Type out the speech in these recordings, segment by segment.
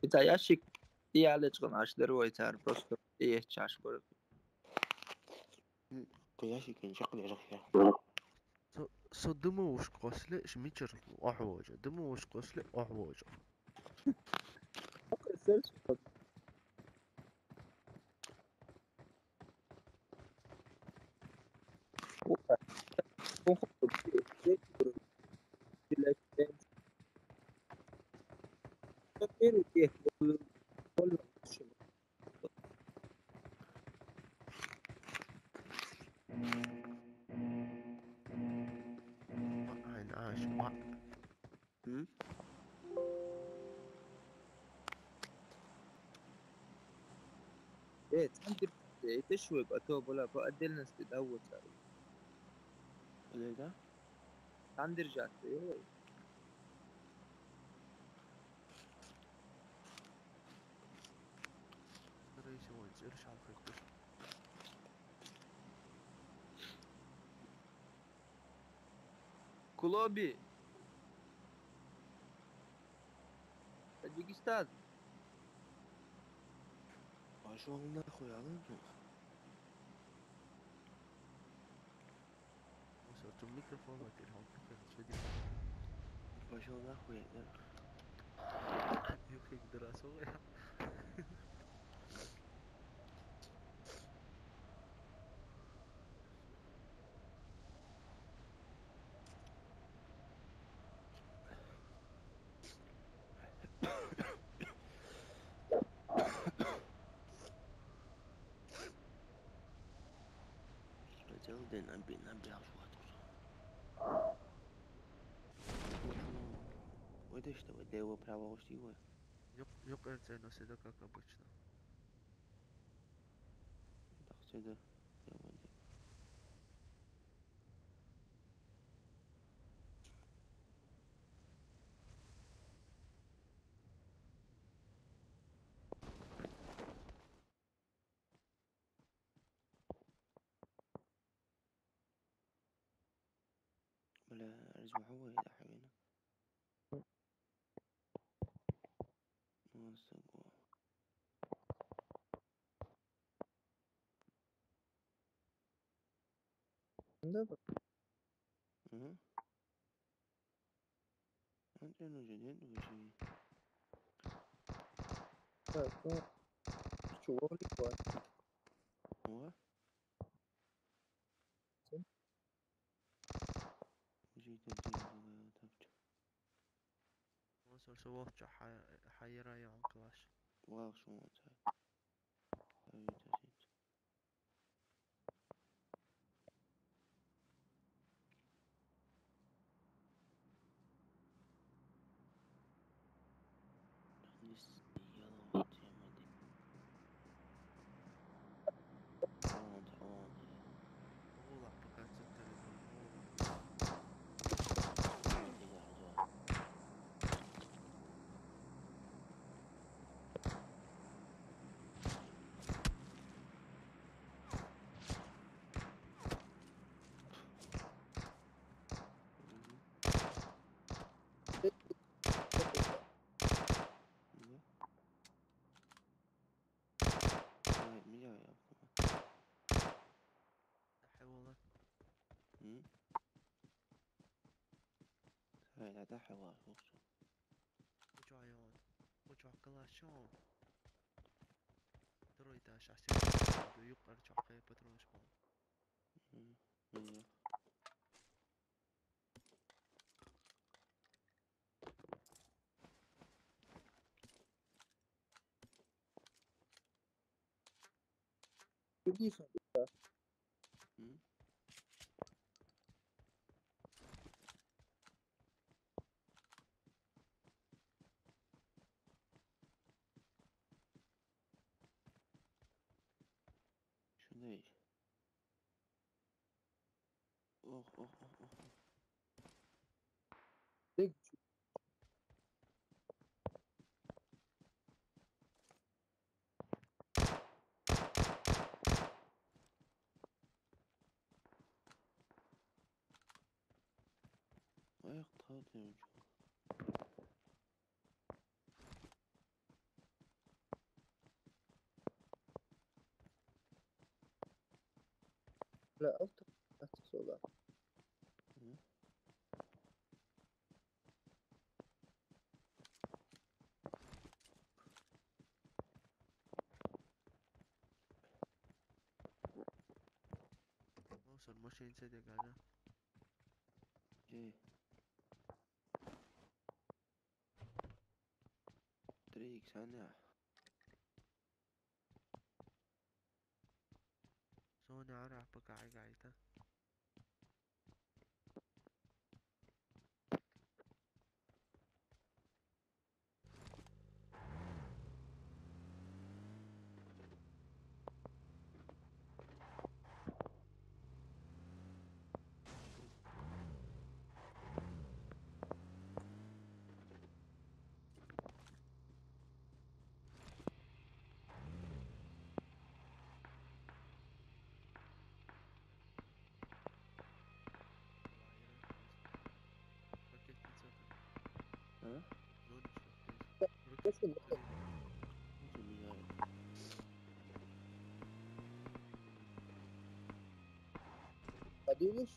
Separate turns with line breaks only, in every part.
Это ящик я просто чашку.
صدموا وش قسلة شميتر أحواجة دمو وش قسلة أحواجة.
تشوي بقى بقدلنا استدعوة
ليه ده؟
عندي رجعت ايه Кулоби! Таджикистан!
Пошел нахуй, а ну
микрофон
Пошел нахуй, да? Лево, право, лево.
Ёкарь, но всегда как обычно.
Так, сюда. Бля, размахуй, да, хавина.
Да.
Угу.
Так, ну, чего легко?
О.
La auto sola.
Machine से देखा ना
जी 3 سنة
سوني عرف بقى عايتا
Подумаешь?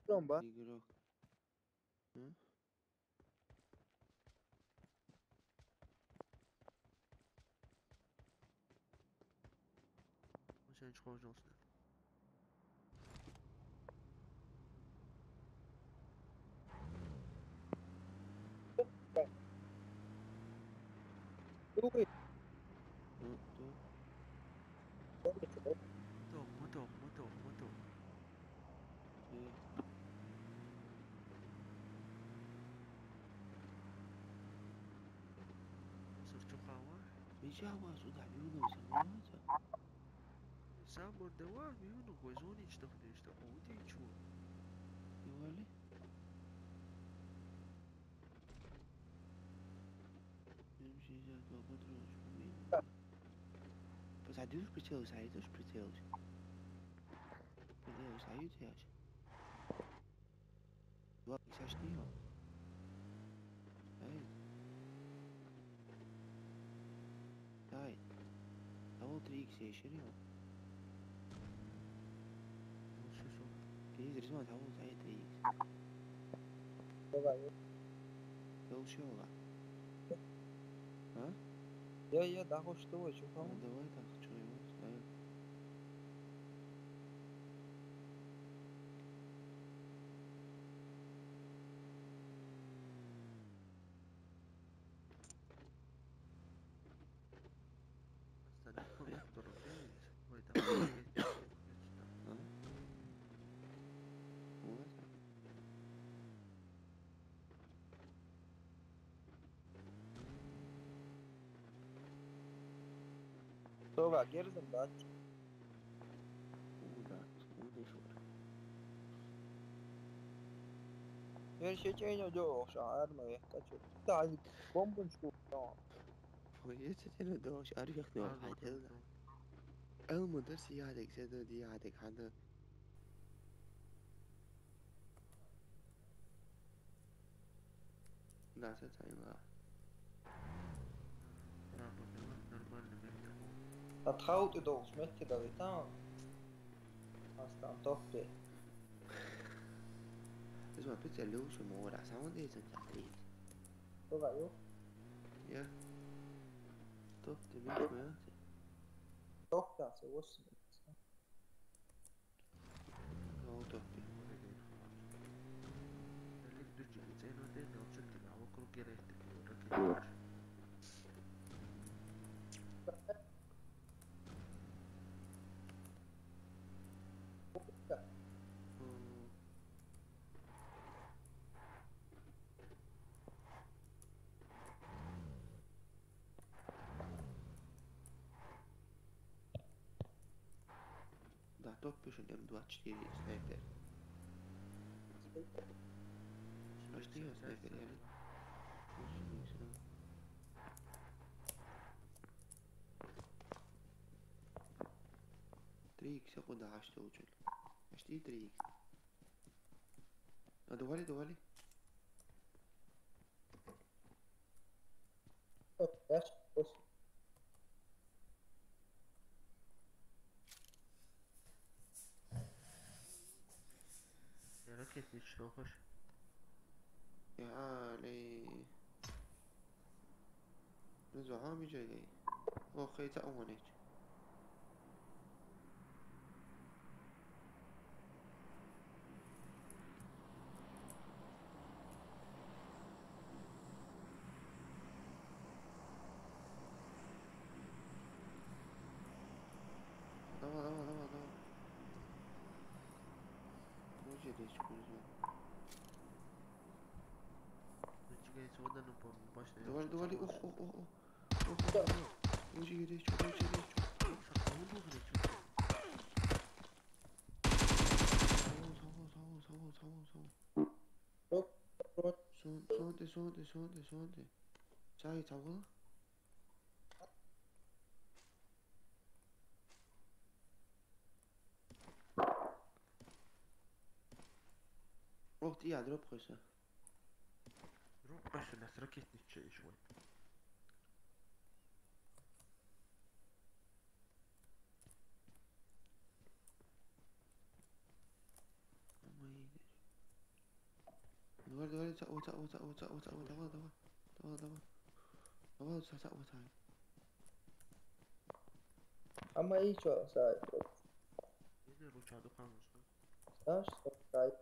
Tromba.
Motor.
Я да, что, чего?
Давай так, что его ставим.
Това, герзам, да.
Да,
Ver dosh, arma kaçıyor. Daha bombun şu.
ويتسنو دوش أريخ نوع حدل المدرس يعدك زاد يعدك حدا لا تتعين
Athaut dosh metti da vitan. Aslan tohte.
اسمع بيتزا لوش مورع ساوند ايه تحريت.
طلع يو.
يا tohte مش ما
Tohte se was.
هو tohte. Да, топ пишет М24 снайпер. А что я снайпер? 3 икс куда عشت وجل عشتي 3 اكس دوالي دوالي
يا ركيت نشوفش
يا علي نزعامي جاي وخي تأونيت давай давай давай давай Давай, давай, ох, ох, ох, ох, ух, речу, речу, речу. Сонте, сонте, сонте, сонте. Чай, чавола? Ох, я дроп қойса.
Дроп қойса, нас ракетниче швой.
Давай, давай, давай, давай, давай, давай, давай, давай, давай, давай, давай, давай, давай.
Ama iyi çok sahip.
Yine ruçadı kalmış.
Sahip.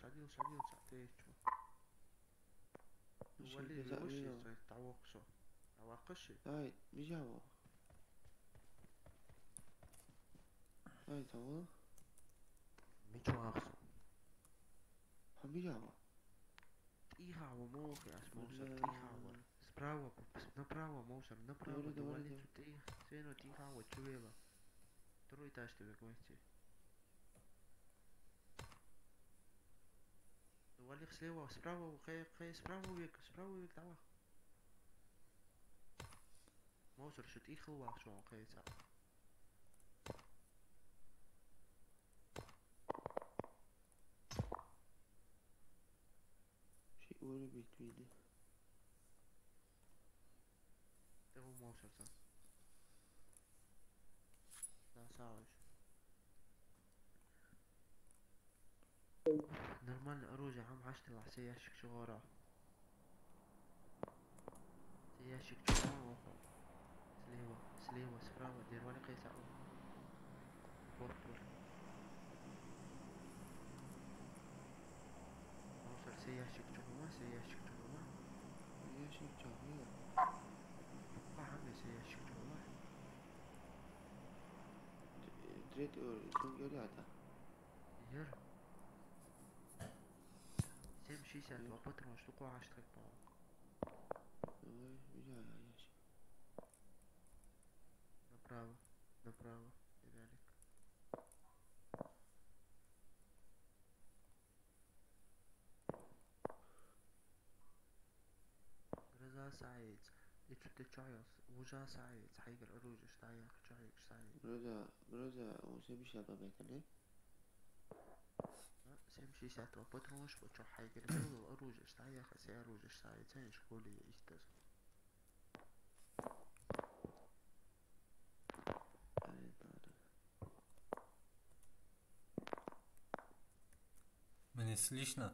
Adiós, adiós, de hecho.
Ay, mi llamo. Ay, tamam.
Mi llamo.
Mi llamo.
Тихо, мохи, асмоса, тихо. Справа, направо, мусор, направо, давали, тихо, сено, тихо, чуела. Второй этаж тебе, гости. Давали слева, справа, хай, хай, справа, век, давай. Мусор, что тихо, вахшо, хай, са.
Bitmedi.
Devam olsa. Да, сауш. Нормально оружие, عم عشت العصي ящик شغورة. ящик شغورة. Слева, слева, справа, дервали قيسا. Вот тут. Мусор, ящик. Ящик чома, се ящик чома.
Ящик чома.
Пахаме се ящик чома.
Третий уровень,
Ер. 7,62 патрон, штуку аж так по.
Давай, ящик.
Направо, направо, велик. Гроза саец. И что ты чаяс? Ужасается. Хайгер оружие, штая, чаяк, штая.
Гроза, гроза, он 72 метра, не?
7,62 патрон, что хайгер оружие, штая, хотя оружие, штая, ценишь, школе их тест.
Меня слышно?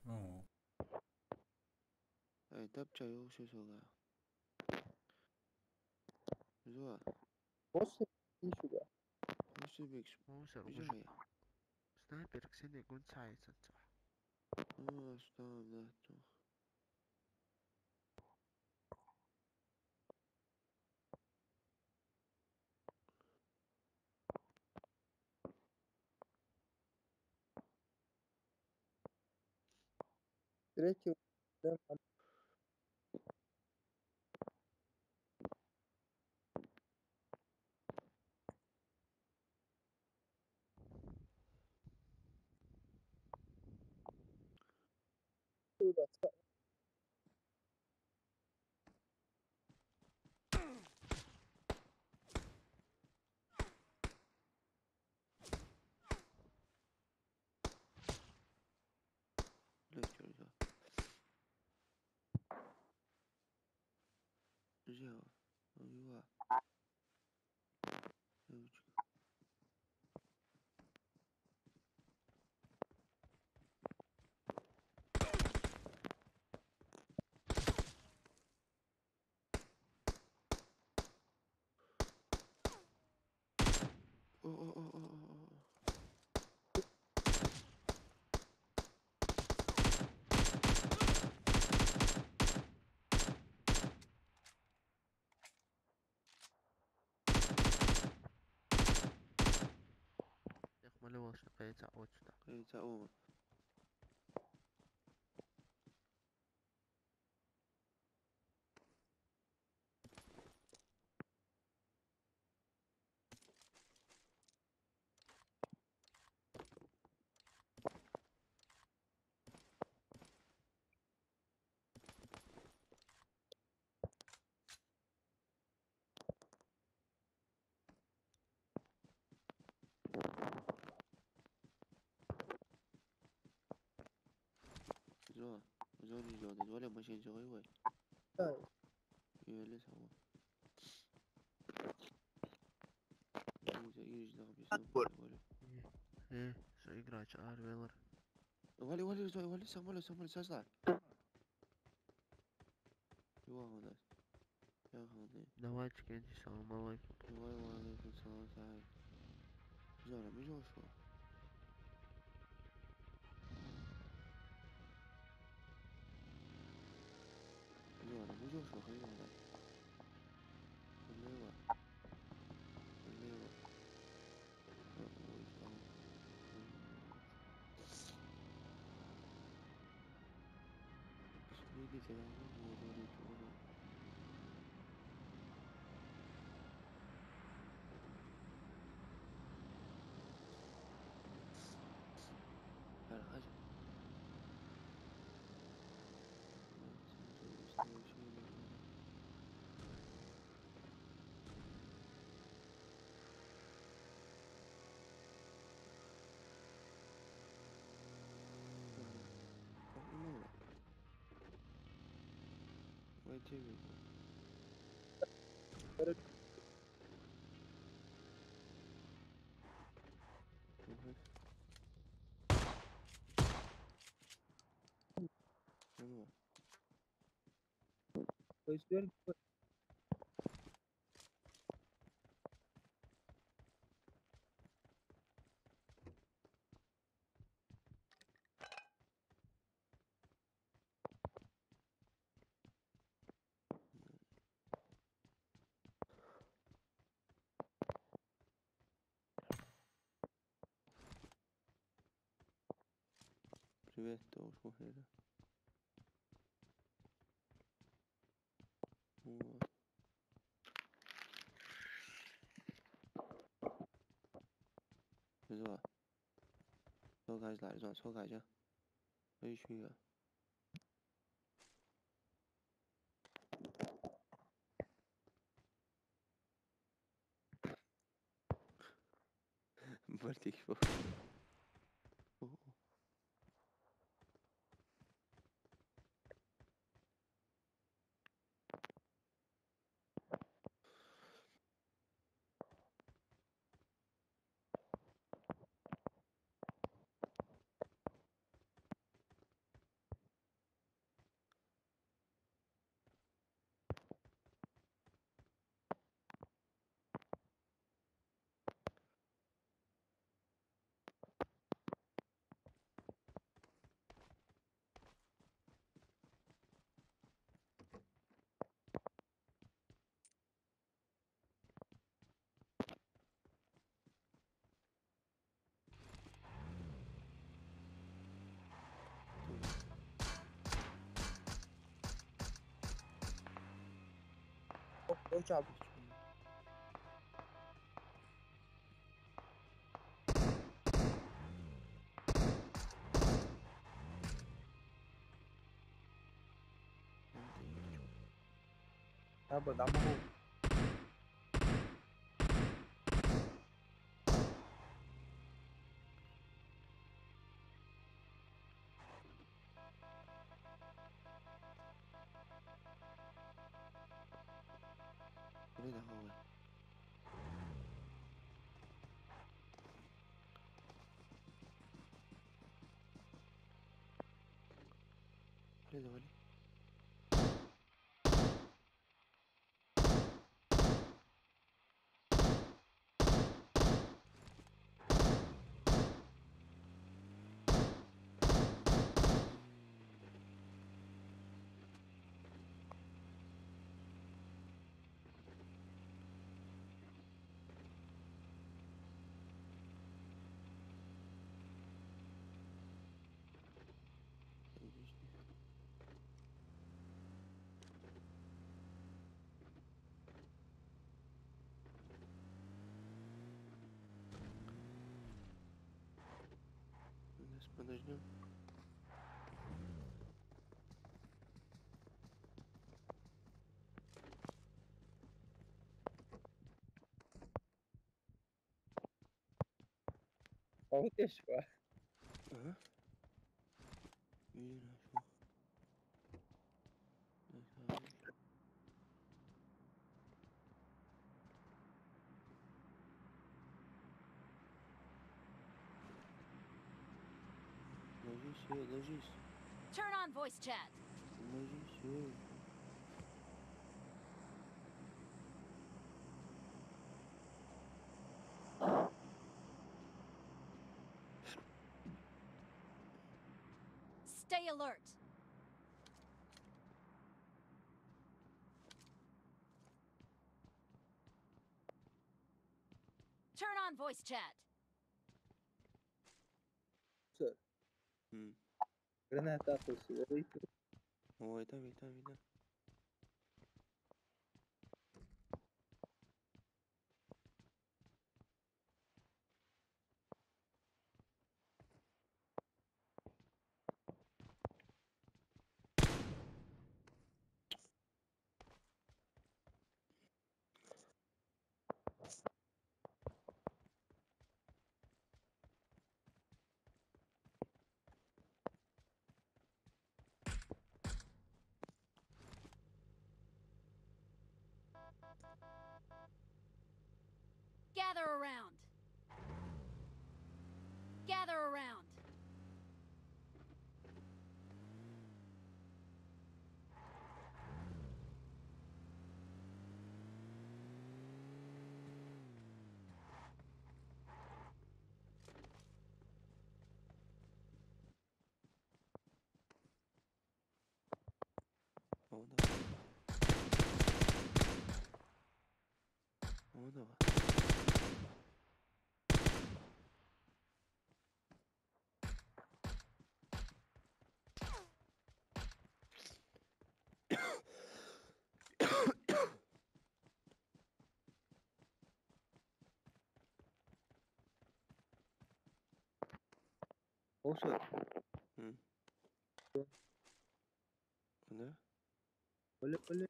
Ну.
Эй, тапча, я все сюда. Зуа.
После сюда.
Мусор. Снайпер ксене гунцается.
А, что, да, то.
Третий.
О. О.
Играч Арвелор.
Вали, вали, вали, самолет, самолет, создай.
Давайте, салам алейкум.
Алейкум салам. Зора, мы же ушел. Зора, мы же ушел, Лево. Лево. Видите, Vittu, herra. Mua. 没错。抽开来转，抽开一下。回去了。Мартик.
나무.
Давали. Подождем.
А вот и что?
Ага. Ложись, ложись.
Turn on voice chat.
Ложись.
Stay alert. Turn on voice chat.
Sir. Граната.
Ой, там, там, видно.
Gather around. Gather around.
Oh no. Oh no.
Мусор.
Да?
Оле, оле.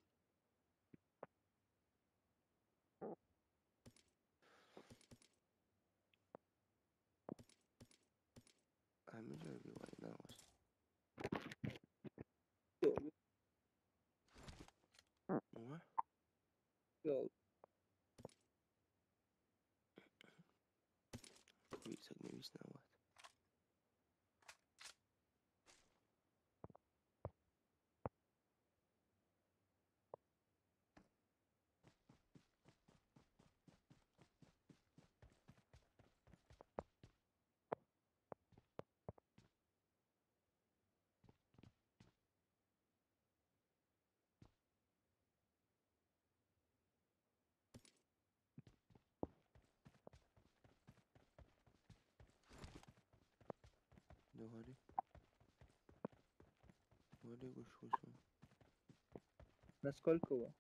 На сколько его?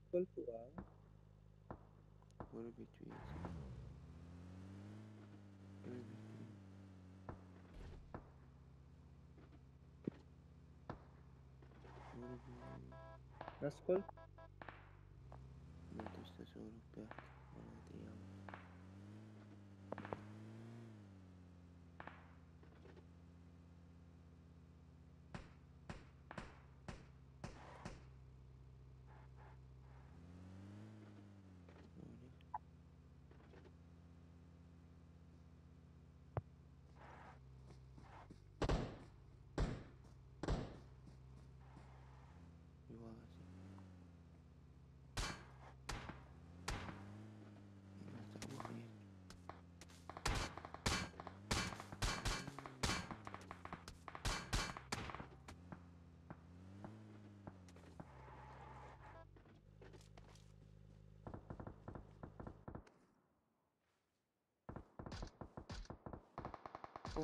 Сколько его? На сколько?
На 345.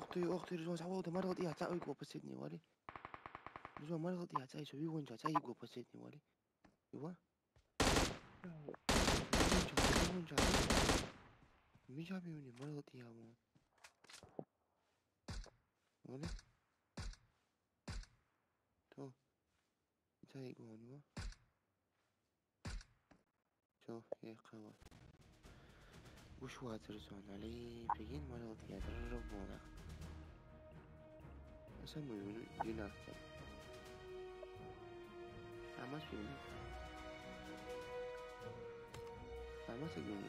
Охты, Ризван, савол, марал, я цай го последний, вали. Ризван, марал, я цай, со вигон, цай го последний, вали. Ива? Миша биуни, марал, я му. Вали? То. Цай го, ива? То, я кава. وش واترزون علي بيجين مرض يدربونا أسمو يوناتا أما سيوني أما سيوني